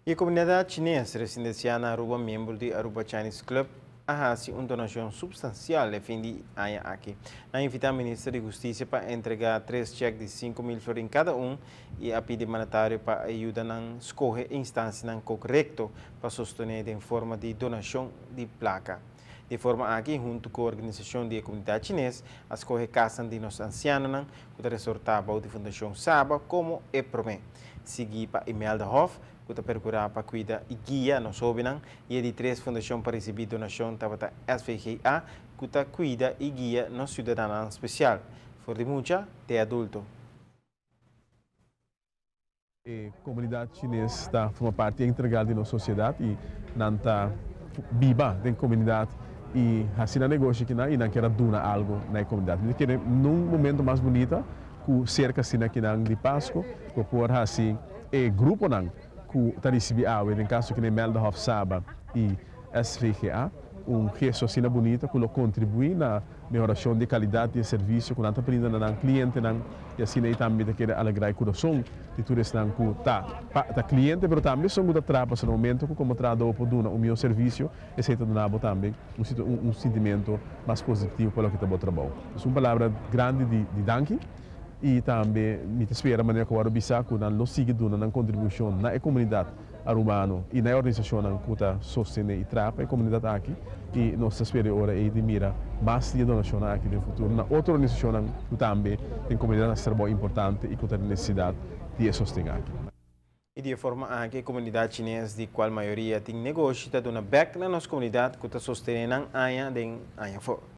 E comunidad Chines residencia na Aruba, miembro di Aruba Chinese Club, a haci un donacion substancial e fin di aña aki. A invita Minister di Husticia pa entrega tres cheque di 5 mil florin cada un y a pidi mandatario pa yuda nan scoge instancianan corecto pa sostene den forma di donacion di placa. Di forma aki, hunto cu e organisacion di comunidad Chines, a scoge Cas di nos Ancianonan, cu ta resorta di Fundacion Saba como e prome. Sigui pa Imelda Hof, cu ta percura pa cuida y guia nos hobennan, y di tres fundacion pa ricibi donacion tabata SVGA, cu ta cuida y guia nos ciudadanonan special, for di mucha te adulto. E comunidad Chines ta forma parti integral di nos sociedad y nan ta biba den comunidad y haci negoshi aki y nan kier duna algo na comunidad. Mi kier un momento mas bunita cu cerca asina aki nan di Pasco, cu por haci e gruponan cu ta ricibi awe, den caso cu Imelda Hof, Saba y SVGA, un gesto asina bunita cu lo contribui na mehoracion di calidad di servicio cu nan ta brinda na clientenan y asina tambe ta kier alegra e curason di tur esnan cu ta ta cliente, pero tambe esun cu ta traha na momento cu como trahado por duna un miho servicio, esey ta duna tambe un sentimento mas positivo pa loke ta bo trabou. E un palabra grandi di danki y tambe mi ta spera manera cu awor bisa cu nan lo sigui duna nan contribucion na comunidad arubano y na organisacion cu ta sostene y traha e comunidad aki y nos ta spera ora di mira mas di donacion aki den futuro na otro organisacion cu tambe den comunidad ta importante y cu tin necesidad di sosten aki. Y di forma aki e comunidad Chines, di cual mayoria tin negoshi, ta duna back na nos comunidad cu ta sostene nan aña den aña afo.